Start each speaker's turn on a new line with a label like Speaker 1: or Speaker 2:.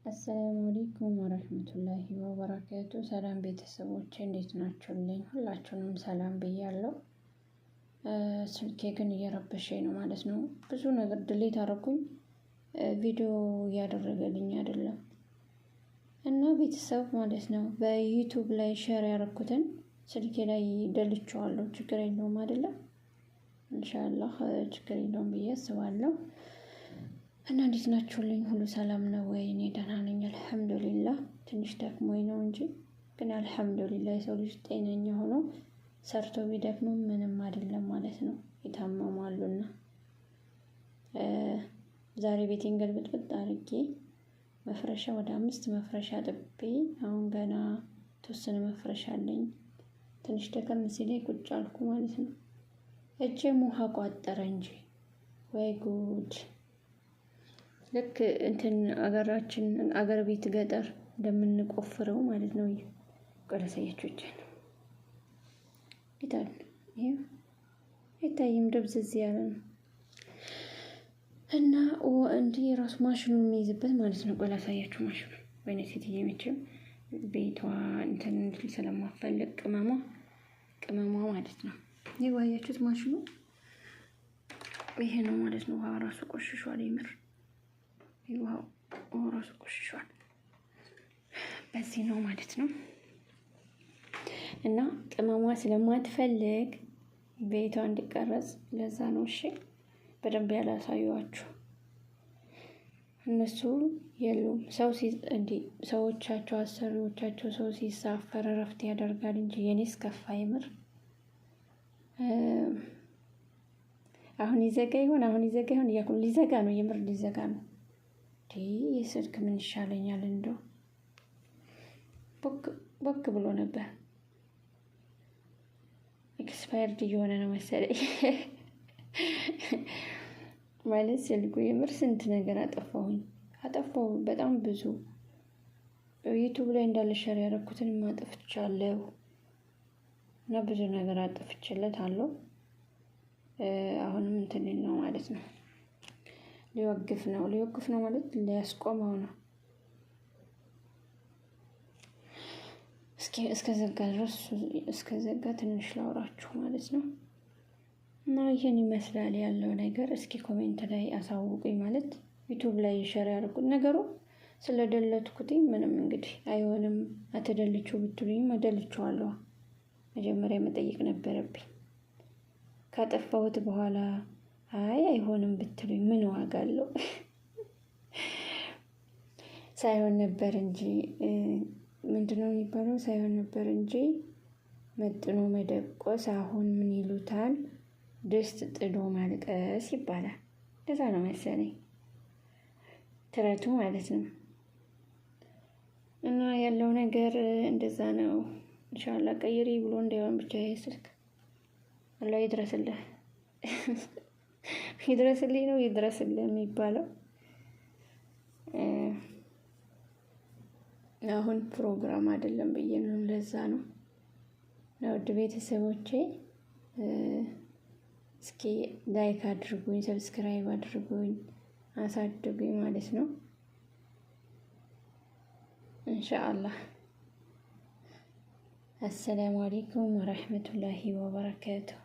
Speaker 1: السلام عليكم ورحمة الله وبركاته። ሰላም ቤተሰቦች እንዴት ናችሁልኝ? ሁላችሁንም ሰላም ብያለሁ። ስልኬ ግን እየረበሸኝ ነው ማለት ነው። ብዙ ነገር delete አደረኩኝ፣ ቪዲዮ እያደረገልኝ አይደለም። እና ቤተሰብ ማለት ነው በ YouTube ላይ share ያደረኩትን ስልኬ ላይ ደልቼዋለሁ። ችግር የለውም አይደለም? ኢንሻአላህ ችግር የለውም ብዬ አስባለሁ። እና እንዴት ናችሁልኝ? ሁሉ ሰላም ነው ወይ? እኔ ደህና ነኝ አልሐምዱሊላህ። ትንሽ ደክሞኝ ነው እንጂ ግን አልሐምዱሊላህ። የሰው ልጅ ጤነኛ ሆኖ ሰርቶ ቢደክምም ምንም አይደለም ማለት ነው። የታመሙ አሉና ዛሬ ቤቴን ገልብጥብጥ አድርጌ መፍረሻ ወደ 5 መፍረሻ ጥቤ አሁን ገና ተወሰነ መፍረሻ አለኝ። ትንሽ ደከም ሲለኝ ቁጭ አልኩ ማለት ነው። እጄም ውሃ ቋጠረ እንጂ ወይ ጉድ! ልክ እንትን አገራችን አገር ቤት ገጠር እንደምንቆፍረው ማለት ነው። ቆይ ላሳያችሁ እጄን ይታል። ይሄ አይታይም፣ ደብዘዝ ያለ ነው። እና እንዲህ የራሱ ማሽኑን የሚይዝበት ማለት ነው። ቆይ ላሳያችሁ ማሽኑ። ወይኔ ሴትዬ መቼም ቤቷ እንትን እንድል ስለማፈልግ ቅመሟ ቅመሟ ማለት ነው። ይህ ባያችሁት ማሽኑ ይሄ ነው ማለት ነው። ውሃ ራሱ ቆሽሿል። የምር ውሃው ራሱ ቆሽሿል። በዚህ ነው ማለት ነው። እና ቅመሟ ስለማትፈልግ ቤቷ እንዲቀረጽ ለዛ ነው። እሺ በደንብ ያላሳዩዋችሁ እነሱ የሉም። ሰው እንዲህ ሰዎቻቸው አሰሪዎቻቸው ሰው ሲሳፈር እረፍት ያደርጋል እንጂ የኔስ ከፋ የምር። አሁን ይዘጋ ይሆን አሁን ይዘጋ ይሆን እያልኩ ሊዘጋ ነው፣ የምር ሊዘጋ ነው። የስልክ ምን ይሻለኛል እንደው ቦክ ቦክ ብሎ ነበር። expired እየሆነ ነው መሰለኝ። ማለት ስልኩ የምር ስንት ነገር አጠፋሁኝ አጠፋሁ በጣም ብዙ። YouTube ላይ እንዳለ share ያደረኩትን አጥፍቻለሁ እና ብዙ ነገር አጥፍቼለት አለው። አሁንም እንትን ነው ማለት ነው። ሊወግፍ ነው ሊወግፍ ነው ማለት ሊያስቆመው ነው። እስኪ እስከዘጋ ድረስ እስከዘጋ ትንሽ ላውራችሁ ማለት ነው። እና ይህን ይመስላል ያለው ነገር። እስኪ comment ላይ አሳውቁኝ። ማለት YouTube ላይ share ያደርጉት ነገሩ ስለደለትኩትኝ ምንም እንግዲህ አይሆንም። አትደልችው ብትሉኝም እደልችዋለሁ። መጀመሪያ መጠየቅ ነበረብኝ። ካጠፋሁት በኋላ አይ አይሆንም ብትሉኝ ምን ዋጋ አለው? ሳይሆን ነበር እንጂ ምንድነው የሚባለው? ሳይሆን ነበር እንጂ መጥኖ መደቆስ አሁን ምን ይሉታል? ድስት ጥዶ ማልቀስ ይባላል። እንደዛ ነው መሰለኝ ትረቱ ማለት ነው። እና ያለው ነገር እንደዛ ነው። ኢንሻአላህ ቀይሪ ብሎ እንዳይሆን ብቻ ይሄ ስልክ አላህ ይድረስልህ፣ ይድረስልኝ ነው ይድረስልህ የሚባለው። አሁን ፕሮግራም አይደለም ብዬ ነው። ለዛ ነው ውድ ቤተሰቦቼ። እስኪ like አድርጉኝ፣ subscribe አድርጉኝ፣ አሳድጉኝ ማለት ነው ኢንሻአላህ። السلام عليكم ورحمة الله وبركاته።